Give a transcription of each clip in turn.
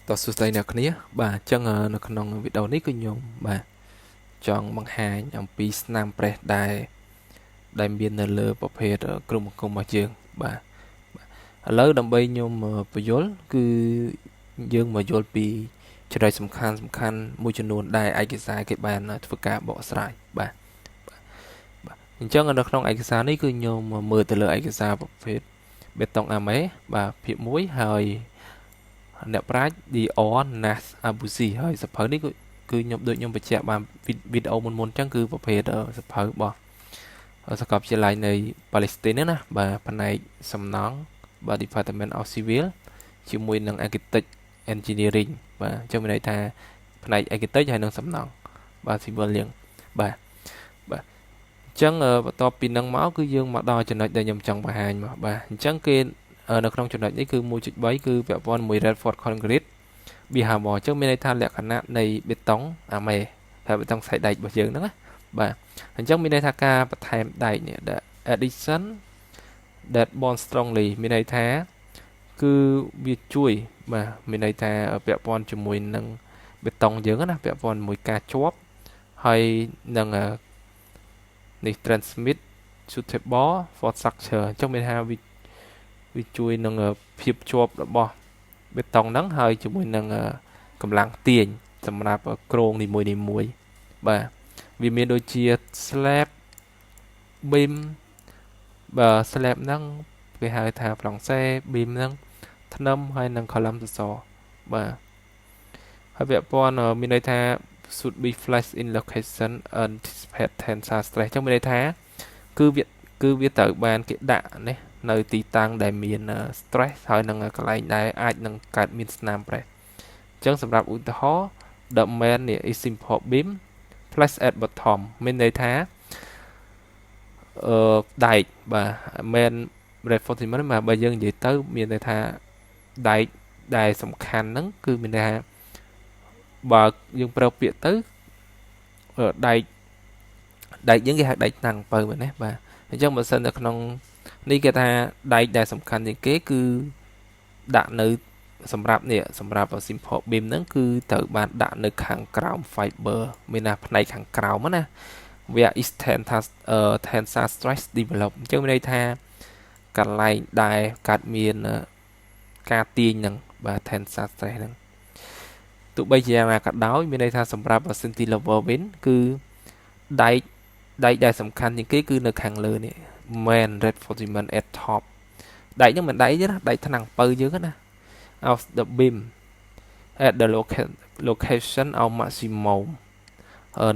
តោះសួស្តីអ្នកគ្នាបាទអញ្ចឹងនៅក្នុងវីដេអូនេះគឺខ្ញុំបាទចង់បង្ហាញអំពីស្នាមប្រេះដែលមាននៅលើប្រភេទគ្រឿងបង្គុំរបស់យើងបាទឥឡូវដើម្បីខ្ញុំពន្យល់គឺយើងមកយល់ពីចំណុចសំខាន់សំខាន់មួយចំនួនដែលឯកសារគេបានធ្វើការបកស្រាយបាទបាទអញ្ចឹងនៅក្នុងឯកសារនេះគឺខ្ញុំមើលទៅលើឯកសារប្រភេទបេតុងអាមេបាទភាគ1ហើយអ្នកប្រាជ្ញ Dion Nas Abusi ហើយសភៅនេះគឺខ្ញុំដូចខ្ញុំបញ្ជាក់បានវីដេអូមុនមុនអញ្ចឹងគឺប្រភេទសភៅរបស់សាកលវិទ្យាល័យនៃប៉ាឡេស្ទីនណាបាទផ្នែកសំណង់បាទ Department of Civil ជាមួយនឹង Architect Engineering បាទអញ្ចឹងមានន័យថាផ្នែក Architect ហើយនិងសំណង់បាទ Civil យើងបាទបាទអញ្ចឹងបន្ទាប់ពីនឹងមកគឺយើងមកដល់ចំណុចដែលខ្ញុំចង់បង្ហាញមកបាទអញ្ចឹងគេនៅក្នុងចំណុចនេះគឺ1.3គឺពាក់ព័ន្ធមួយ Reinforced Concrete Behavior អញ្ចឹងមានន័យថាលក្ខណៈនៃបេតុងអាមេហើយបេតុងខ្សែដែករបស់យើងហ្នឹងណាបាទអញ្ចឹងមានន័យថាការបន្ថែមដែកនេះ addition that bond strongly មានន័យថាគឺវាជួយបាទមានន័យថាពាក់ព័ន្ធជាមួយនឹងបេតុងយើងណាពាក់ព័ន្ធមួយការជាប់ហើយនឹងនេះ transmit suitable for structure អញ្ចឹងមានថាវាវាជួយនឹងភាពជាប់របស់បេតុងហ្នឹងហើយជាមួយនឹងកម្លាំងទាញសម្រាប់គ្រោងនីមួយនីមួយបាទវាមានដូចជា slab beam បាទ slab ហ្នឹងគេហៅថាប្លង់សេ beam ហ្នឹងធ្នឹមហើយនិង column សសរបាទហើយពាក់ព័ន្ធមានន័យថា should be placed in location anticipate tensile stress អញ្ចឹងមានន័យថាគឺវាត្រូវបានគេដាក់នេះនៅទីតាំងដែលមាន stress ហើយនឹងកន្លែងដែលអាចនឹងកើតមានស្នាមប្រេះអញ្ចឹងសម្រាប់ឧទាហរណ៍ the main នេះ is simple beam place at bottom មានន័យថាអឺដែកបាទ main reinforcement បាទបើយើងនិយាយទៅមានន័យថាដែកដែលសំខាន់ហ្នឹងគឺមានន័យថាបើយើងប្រើពាក្យទៅដែកដែកយើងគេហៅដែកតាំងពៅមែនទេបាទអញ្ចឹងបើសិននៅក្នុងនេះគេថាដែកដែលសំខាន់ជាងគេគឺដាក់នៅសម្រាប់នេះសម្រាប់ simple beam ហ្នឹងគឺត្រូវបានដាក់នៅខាងក្រោម fiber មានថាផ្នែកខាងក្រោមណា where is tensile stress develop អញ្ចឹងមានន័យថាកន្លែងដែលកើតមានការទាញហ្នឹងបាទ tensile stress ហ្នឹងទោះបីជាយ៉ាងណាក៏ដោយមានន័យថាសម្រាប់ cantilever វិញគឺដែកដែកដែលសំខាន់ជាងគេគឺនៅខាងលើនេះ main reinforcement at top ដែកហ្នឹងមិនដែកទេណាដែកថ្នាំងពៅយើងណា of the beam at the location of maximum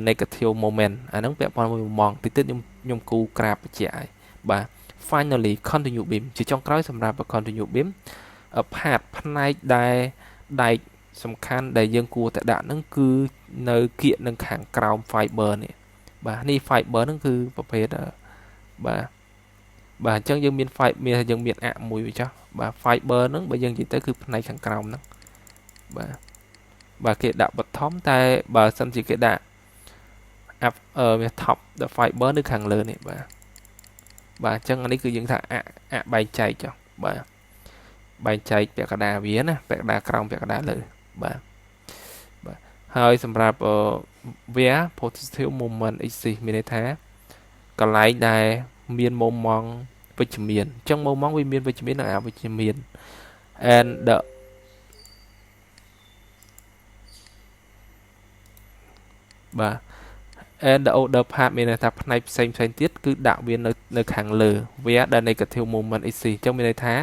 negative moment អាហ្នឹងពាក់ព័ន្ធមួយម៉ងតិចទៀតខ្ញុំខ្ញុំគូក្រាបបញ្ជាក់ឲ្យបាទ finally continue beam ជាចុងក្រោយសម្រាប់ continue beam ផាតផ្នែកដែលដែកសំខាន់ដែលយើងគួរតែដាក់ហ្នឹងគឺនៅគៀកនឹងខាងក្រោម fiber នេះបាទនេះ fiber ហ្នឹងគឺប្រភេទបាទបាទអញ្ចឹងយើងមាន fiber មានយើងមានអមួយវាចុះបាទ fiber ហ្នឹងបើយើងនិយាយទៅគឺផ្នែកខាងក្រោមហ្នឹងបាទបាទគេដាក់ bottom តែបើសិនជាគេដាក់ up វា top the fiber នៅខាងលើនេះបាទបាទអញ្ចឹងអានេះគឺយើងថាអអបែងចែកចុះបាទបែងចែកពាក់កណ្ដាលវាណាពាក់កណ្ដាលក្រោមពាក់កណ្ដាលលើបាទបាទហើយសម្រាប់ where positive moment exist មានន័យថាកន្លែងដែលមានមុំម៉ង់វិជ្ជមានអញ្ចឹងមុំម៉ង់វាមានវិជ្ជមាននិងអវិជ្ជមាន and the បាទ and the other part មានន័យថាផ្នែកផ្សេងផ្សេងទៀតគឺដាក់វានៅនៅខាងលើ where the negative moment exist អញ្ចឹងមានន័យថា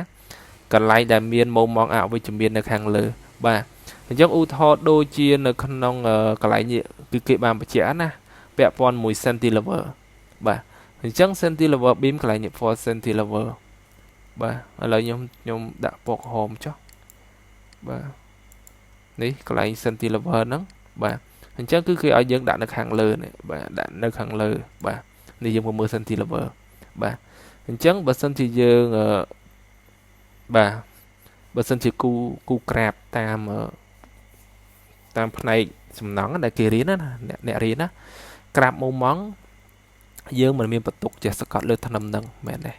កន្លែងដែលមានមុំម៉ង់អវិជ្ជមាននៅខាងលើបាទអញ្ចឹងឧទាហរណ៍ដូចជានៅក្នុងកន្លែងនេះគឺគេបានបញ្ជាក់ណាពាក់ព័ន្ធមួយ centilever បាទអញ្ចឹង centilever beam កន្លែងនេះ for centilever បាទឥឡូវខ្ញុំខ្ញុំដាក់ពណ៌ក្រហមចុះបាទនេះកន្លែង centilever ហ្នឹងបាទអញ្ចឹងគឺគេឲ្យយើងដាក់នៅខាងលើនេះបាទដាក់នៅខាងលើបាទនេះយើងមកមើល centilever បាទអញ្ចឹងបើសិនជាយើងបាទបើសិនជាគូគូក្រាបតាមតាមផ្នែកសំណង់ដែលគេរៀនណាអ្នករៀនណាក្រាបមុំម៉ង់យើងមិនមានបន្ទុកចេះសកត់លើធ្នឹមហ្នឹងមែនទេ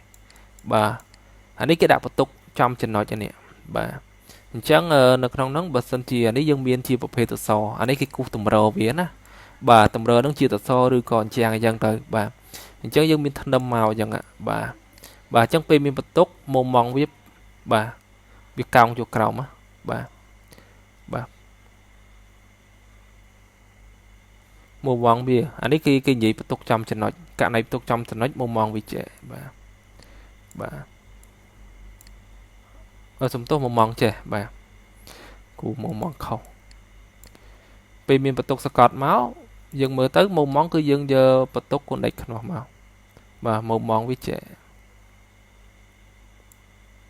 បាទអានេះគេដាក់បន្ទុកចំចំណុចនេះបាទ អញ្ចឹងនៅក្នុងហ្នឹងបើសិនជានេះយើងមានជាប្រភេទសសរអានេះគេគូសតម្រវាណាបាទតម្រហ្នឹងជាសសរឬក៏អញ្ចឹងអញ្ចឹងទៅបាទអញ្ចឹងយើងមានធ្នឹមមកអញ្ចឹងបាទបាទអញ្ចឹងពេលមានបន្ទុកមុំម៉ង់វាបាទវាកោងចូលក្រោមបាទបាទមុំម៉ង់វាអានេះគេនិយាយបន្ទុកចំចំណុចករណីបន្ទុកចំចំណុចមុំម៉ង់វាចេះបាទបាទសំទោសមុំម៉ង់ចេះបាទគូមុំម៉ង់ខុសពេលមានបន្ទុកសកត់មកយើងមើលទៅមុំម៉ង់គឺយើងយកបន្ទុកគុណដេចខ្នោះមកបាទមុំម៉ង់វាចេះ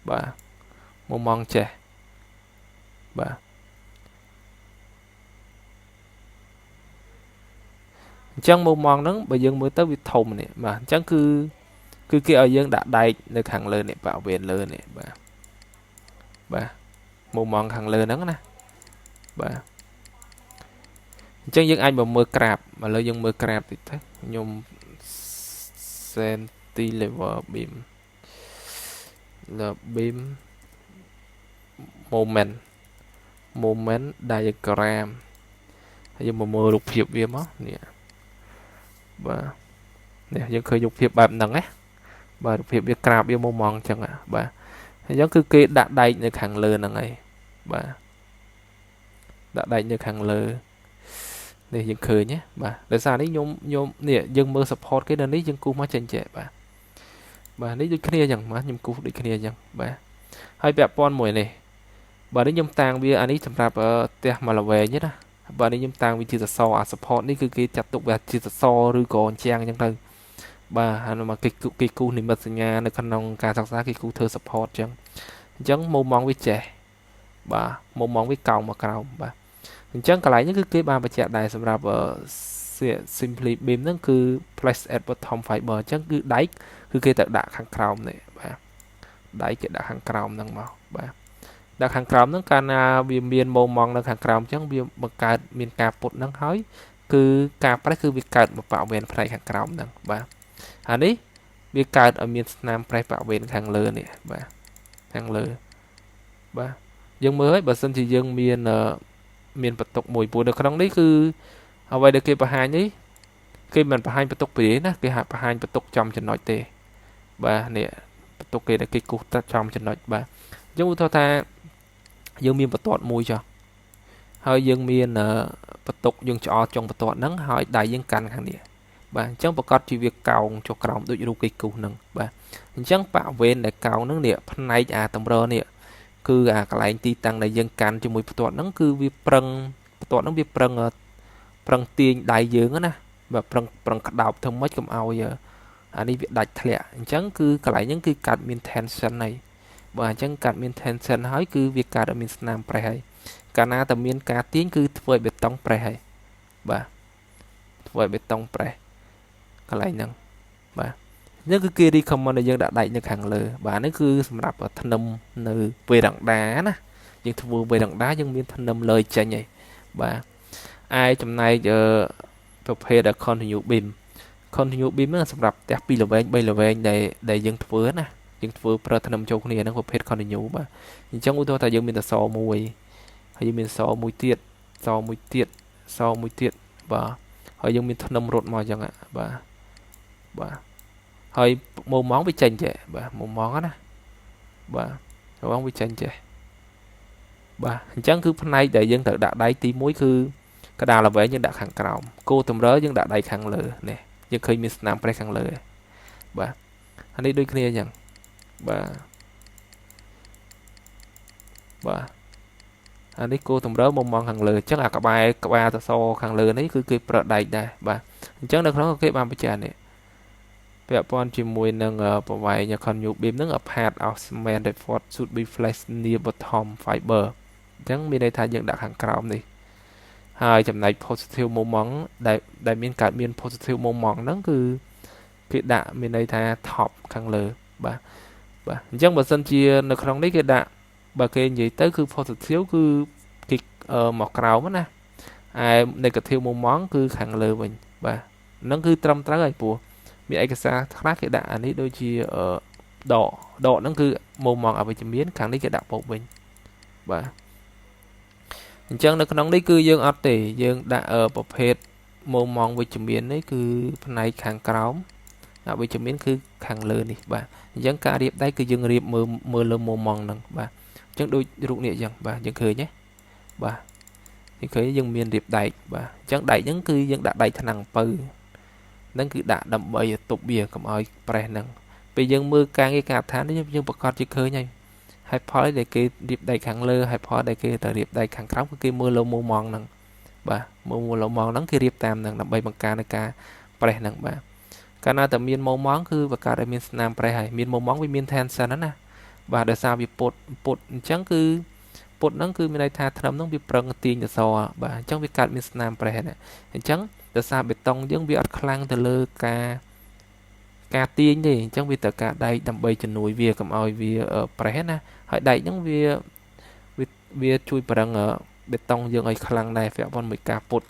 បាទមុំម៉ង់ចេះបាទអញ្ចឹងមុំម៉ង់ហ្នឹងបើយើងមើលទៅវាធំនេះបាទអញ្ចឹងគឺគេឲ្យយើងដាក់ដែកនៅខាងលើនេះបរិវេណលើនេះបាទបាទមុំម៉ង់ខាងលើហ្នឹងណាបាទអញ្ចឹងយើងអាចមកមើលក្រាបឥឡូវយើងមើលក្រាបតិចទៅខ្ញុំ cantilever beam លើ beam moment moment diagram ហើយយើងមកមើលរូបភាពវាមកនេះបាទនេះយើងឃើញរូបភាពបែបហ្នឹងណាបាទរូបភាពវាក្រាបវាមុំម៉ងអញ្ចឹងបាទអញ្ចឹងគឺគេដាក់ដែកនៅខាងលើហ្នឹងហើយបាទដាក់ដែកនៅខាងលើនេះយើងឃើញណាបាទដោយសារនេះខ្ញុំនេះយើងមើល support គេនៅនេះយើងគូសមកចេញចេះបាទបាទនេះដូចគ្នាអញ្ចឹងបាទខ្ញុំគូសដូចគ្នាអញ្ចឹងបាទហើយពាក់ព័ន្ធមួយនេះបាទនេះខ្ញុំតាំងវាអានេះសម្រាប់ផ្ទះមួយល្វែងណាបាទនេះខ្ញុំតាំងវាជាសសរអា support នេះគឺគេចាត់ទុកវាជាសសរឬក៏អញ្ចឹងអញ្ចឹងទៅបាទហើយមកគេគូសនិមិត្តសញ្ញានៅក្នុងការសិក្សាគេគូសធ្វើ support អញ្ចឹងអញ្ចឹងមុំម៉ងវាចេះបាទមុំម៉ងវាកោងមកក្រោមបាទអញ្ចឹងកន្លែងនេះគឺគេបានបញ្ជាក់ដែរសម្រាប់ simply beam ហ្នឹងគឺ place at bottom fiber អញ្ចឹងគឺដែកគឺគេទៅដាក់ខាងក្រោមនេះបាទដែកគេដាក់ខាងក្រោមហ្នឹងមកបាទដាក់ខាងក្រោមហ្នឹងកាលណាវាមានម៉ូម៉ង់នៅខាងក្រោមអញ្ចឹងវាបង្កើតមានការពុតហ្នឹងហើយគឺការប្រេះគឺវាកើតមកបរិវេណផ្នែកខាងក្រោមហ្នឹងបាទអានេះវាកើតឲ្យមានស្នាមប្រេះបរិវេណខាងលើនេះបាទខាងលើបាទយើងមើលហើយបើសិនជាយើងមានបន្ទុកមួយព្រោះនៅក្នុងនេះគឺអ្វីដែលគេបង្ហាញនេះគេមិនបង្ហាញបន្ទុកពីណាគេហាក់បង្ហាញបន្ទុកចំចំណុចទេបាទនេះបន្ទុកគេដែលគេគូសចំចំណុចបាទអញ្ចឹងឧទាហរណ៍ថាយើងមានបន្ទាត់មួយចុះហើយយើងមានបន្ទុកយើងឆ្អល់ចុងបន្ទាត់ហ្នឹងហើយដៃយើងកាន់ខាងនេះបាទអញ្ចឹងប្រកាសជាវាកោងចុះក្រោមដូចរូបគេគូសហ្នឹងបាទអញ្ចឹងបរិវេណដែលកោងហ្នឹងនេះផ្នែកអាតម្រនេះគឺអាកន្លែងទីតាំងដែលយើងកាន់ជាមួយបន្ទាត់ហ្នឹងគឺវាប្រឹងបន្ទាត់ហ្នឹងវាប្រឹងទាញដៃយើងណាបាទប្រឹងក្តោបធ្វើម៉េចកុំឲ្យអានេះវាដាច់ធ្លាក់អញ្ចឹងគឺកន្លែងហ្នឹងគឺកាត់មាន tension ហើយបាទអញ្ចឹងកាត់មាន tension ហើយគឺវាកាត់ឲ្យមានស្នាមប្រេះហើយកាលណាតែមានការទាញគឺធ្វើឲ្យបេតុងប្រេះហើយបាទធ្វើឲ្យបេតុងប្រេះកន្លែងហ្នឹងបាទនេះគឺគេ recommend ឲ្យយើងដាក់ដែកនៅខាងលើបាទនេះគឺសម្រាប់ធ្នឹមនៅវេរ៉ង់ដាណាយើងធ្វើវេរ៉ង់ដាយើងមានធ្នឹមលើចេញហើយបាទឯចំណែកប្រភេទ continue beam continue beam ហ្នឹងសម្រាប់ផ្ទះ2ល្វែង3ល្វែងដែលយើងធ្វើណាយើងធ្វើប្រើធ្នឹមចូលគ្នាហ្នឹងប្រភេទ continue បាទអញ្ចឹងឧទាហរណ៍ថាយើងមានសសរមួយហើយយើងមានសមួយទៀតសមួយទៀតសមួយទៀតបាទហើយយើងមានធ្នឹមរត់មកអញ្ចឹងបាទបាទហើយមុំម៉ងវាចេញចេះបាទមុំម៉ងណាបាទមុំម៉ងវាចេញចេះបាទអញ្ចឹងគឺផ្នែកដែលយើងត្រូវដាក់ដៃទី1គឺក្តារល្វែងយើងដាក់ខាងក្រោមគោតម្រើយើងដាក់ដៃខាងលើនេះយើងឃើញមានស្នាមប្រេះខាងលើបាទអានេះដូចគ្នាអញ្ចឹងបាទបាទអានេះគោតម្រើមុំម៉ងខាងលើអញ្ចឹងអាក្បែរក្បាលសសរខាងលើនេះគឺគេប្រើដែកដែរបាទអញ្ចឹងនៅក្នុងគេបានបញ្ជាក់នេះពាក់ព័ន្ធជាមួយនឹងប្រវែង continue beam ហ្នឹង a part of main report should be placed near bottom fiber អញ្ចឹងមានន័យថាយើងដាក់ខាងក្រោមនេះហើយចំណែក positive moment ដែលមានកើតមាន positive moment ហ្នឹងគឺគេដាក់មានន័យថា top ខាងលើបាទបាទអញ្ចឹងបើសិនជានៅក្នុងនេះគេដាក់បើគេនិយាយទៅគឺ positive គឺគេមកក្រោមណាឯ negative moment គឺខាងលើវិញបាទហ្នឹងគឺត្រឹមត្រូវហើយព្រោះមានឯកសារខ្លះគេដាក់អានេះដូចជាដកហ្នឹងគឺមុំម៉ងអវិជ្ជមានខាងនេះគេដាក់បូកវិញបាទ អញ្ចឹងនៅក្នុងនេះគឺយើងអត់ទេយើងដាក់ប្រភេទម៉ូម៉ង់វិជ្ជមាននេះគឺផ្នែកខាងក្រោមអវិជ្ជមានគឺខាងលើនេះបាទអញ្ចឹងការរៀបដែកគឺយើងរៀបមើលមើលលើម៉ូម៉ង់ហ្នឹងបាទអញ្ចឹងដូចរូបនេះអញ្ចឹងបាទយើងឃើញទេបាទយើងឃើញយើងមានរៀបដែកបាទអញ្ចឹងដែកហ្នឹងគឺយើងដាក់ដែកថ្នាំងពៅហ្នឹងគឺដាក់ដើម្បីទប់វាកុំឲ្យប្រេះហ្នឹងពេលយើងមើលការងារការដ្ឋាននេះយើងប្រកាសជាឃើញហើយហេតុផលដែលគេរៀបដែកខាងលើហេតុផលដែលគេទៅរៀបដែកខាងក្រោមគឺគេមើលលើម៉ូម៉ង់ហ្នឹងបាទមើលលើម៉ង់ហ្នឹងគេរៀបតាមហ្នឹងដើម្បីបង្ការនៅការប្រេះហ្នឹងបាទកាលណាតែមានម៉ូម៉ង់គឺបង្កើតឲ្យមានស្នាមប្រេះហើយមានម៉ូម៉ង់វាមាន tension ណាបាទដោយសារវាពុតពុតអញ្ចឹងគឺពុតហ្នឹងគឺមានន័យថាថ្នាំហ្នឹងវាប្រឹងទាញសសរបាទអញ្ចឹងវាកើតមានស្នាមប្រេះណាអញ្ចឹងដោយសារបេតុងយើងវាអត់ខ្លាំងទៅលើការទាញទេអញ្ចឹងវាត្រូវការដែកដើម្បីជំនួយវាកុំឲ្យវាប្រេះណាហើយដែកហ្នឹងវាវាជួយប្រឹងបេតុងយើងឲ្យខ្លាំងដែរពាក់ព័ន្ធមួយការពុត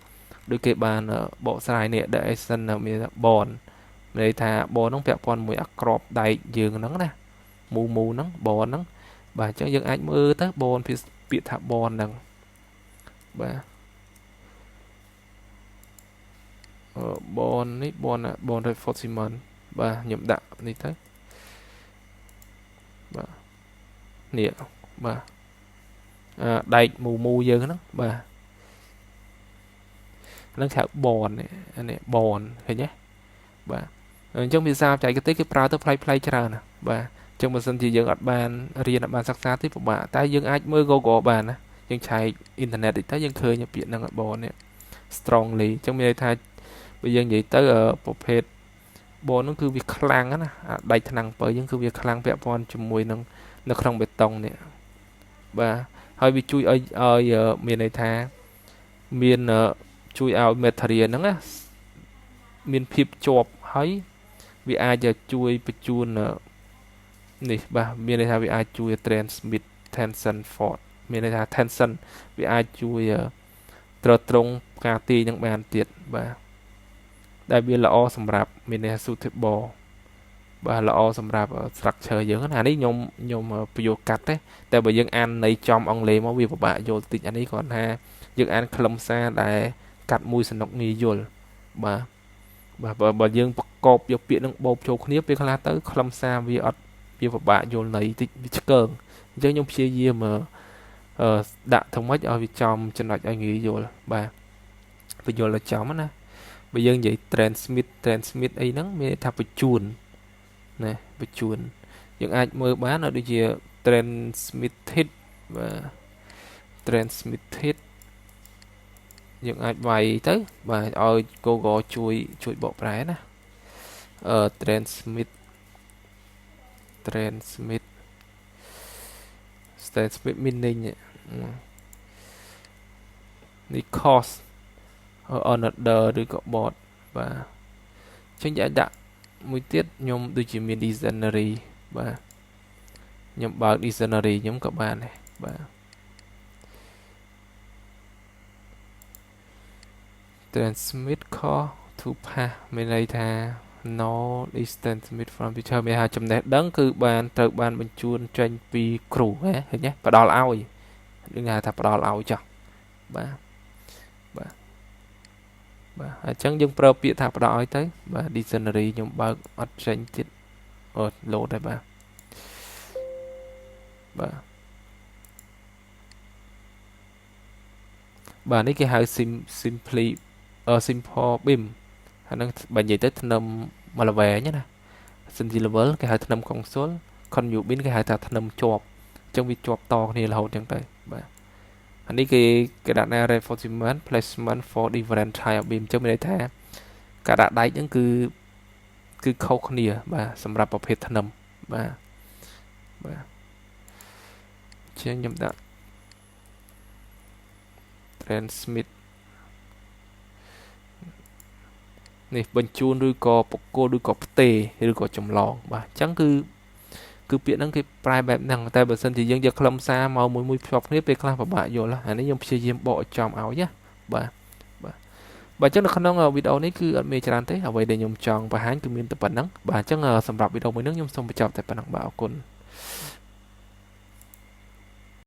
ដូចគេបានបកស្រាយនេះដែល essence មាន bond មានន័យថា bond ហ្នឹងពាក់ព័ន្ធមួយអាក្របដែកយើងហ្នឹងណាមូមូហ្នឹង bond ហ្នឹងបាទអញ្ចឹងយើងអាចមើលទៅ bond ពាក្យថា bond ហ្នឹងបាទ bond នេះ bond bond reinforcement បាទខ្ញុំដាក់នេះទៅបាទនេះបាទដែកមូមូយើងហ្នឹងបាទហ្នឹងគេហៅ bond នេះ bond ឃើញទេបាទអញ្ចឹងភាសាបច្ចេកទេសគេប្រើទៅប្លែកប្លែកច្រើនណាបាទអញ្ចឹងបើសិនជាយើងអត់បានរៀនអត់បានសិក្សាទេពិបាកតែយើងអាចមើល Google បានណាយើងឆែកអ៊ីនធឺណិតតិចទៅយើងឃើញពាក្យហ្នឹង bond នេះ strongly អញ្ចឹងមានន័យថាបើយើងនិយាយទៅប្រភេទ bond ហ្នឹងគឺវាខ្លាំងណាដែកថ្នាំងពៅយើងគឺវាខ្លាំងពាក់ព័ន្ធជាមួយនឹងនៅក្នុងបេតុងនេះបាទហើយវាជួយឲ្យឲ្យមានន័យថាមានជួយឲ្យ material ហ្នឹងណាមានភាពជាប់ហើយវាអាចជួយបញ្ជូននេះបាទមានន័យថាវាអាចជួយ transmit tension force មានន័យថា tension វាអាចជួយទ្រទ្រង់ការទាញនឹងបានទៀតបាទដែលវាល្អសម្រាប់មានន័យថា suitable បាទល្អសម្រាប់ structure យើងណានេះខ្ញុំខ្ញុំបញ្យល់កាត់ទេតែបើយើងអានន័យចំអង់គ្លេសមកវាពិបាកយល់តិចអានេះគ្រាន់ថាយើងអានខ្លឹមសារដែលកាត់មួយសនុកងាយយល់បាទបាទបើយើងប្រកបយកពាក្យនឹងបូកចូលគ្នាពេលខ្លះទៅខ្លឹមសារវាអត់វាពិបាកយល់ន័យតិចវាឆ្កើងអញ្ចឹងខ្ញុំព្យាយាមអឺដាក់ធ្វើម៉េចឲ្យវាចំចំណុចឲ្យងាយយល់បាទបញ្យល់ឲ្យចំណាបើយើងនិយាយ transmit transmit អីហ្នឹងមានន័យថាបញ្ជូនណាបញ្ជូនយើងអាចមើលបានដូចជា transmitted បាទ transmitted យើងអាចវាយទៅបាទឲ្យ Google ជួយជួយបកប្រែណាអឺ transmit transmit transmit meaning នេះ cause another ឬក៏ bot បាទអញ្ចឹងយើងអាចដាក់មួយទៀតខ្ញុំដូចជាមាន dictionary បាទខ្ញុំបើក dictionary ខ្ញុំក៏បានដែរបាទ transmit call to pass មានន័យថា no is transmit from teacher មានថាចំណេះដឹងគឺបានត្រូវបានបញ្ជូនចេញពីគ្រូហ៎ឃើញទេផ្ដល់ឲ្យយើងហៅថាផ្ដល់ឲ្យចុះបាទបាទបាទអញ្ចឹងយើងប្រើពាក្យថាផ្ដល់ឲ្យទៅបាទ dictionary ខ្ញុំបើកអត់ចេញទៀតអូ load ដែរបាទបាទបាទនេះគេហៅ simply simple beam អាហ្នឹងបើនិយាយទៅធ្នឹមមួយល្វែងណា single level គេហៅធ្នឹមកុងស៊ុល continue beam គេហៅថាធ្នឹមជាប់អញ្ចឹងវាជាប់តគ្នារហូតអញ្ចឹងទៅបាទអានេះគេគេដាក់ណា reinforcement placement for different type of beam អញ្ចឹងមានន័យថាការដាក់ដែកហ្នឹងគឺគឺខុសគ្នាបាទសម្រាប់ប្រភេទធ្នឹមបាទបាទជាងខ្ញុំដាក់ transmit នេះបញ្ជូនឬក៏បកគលឬក៏ផ្ទេឬក៏ចម្លងបាទអញ្ចឹងគឺគឺពាក្យហ្នឹងគេប្រែបែបហ្នឹងតែបើសិនជាយើងយកខ្លឹមសារមកមួយមួយភ្ជាប់គ្នាពេលខ្លះពិបាកយល់អានេះខ្ញុំព្យាយាមបកឲ្យចំឲ្យណាបាទបាទបាទអញ្ចឹងនៅក្នុងវីដេអូនេះគឺអត់មានច្រើនទេអ្វីដែលខ្ញុំចង់បង្ហាញគឺមានតែប៉ុណ្្នឹងបាទអញ្ចឹងសម្រាប់វីដេអូមួយនេះខ្ញុំសូមបញ្ចប់តែប៉ុណ្្នឹងបាទអរគុណ។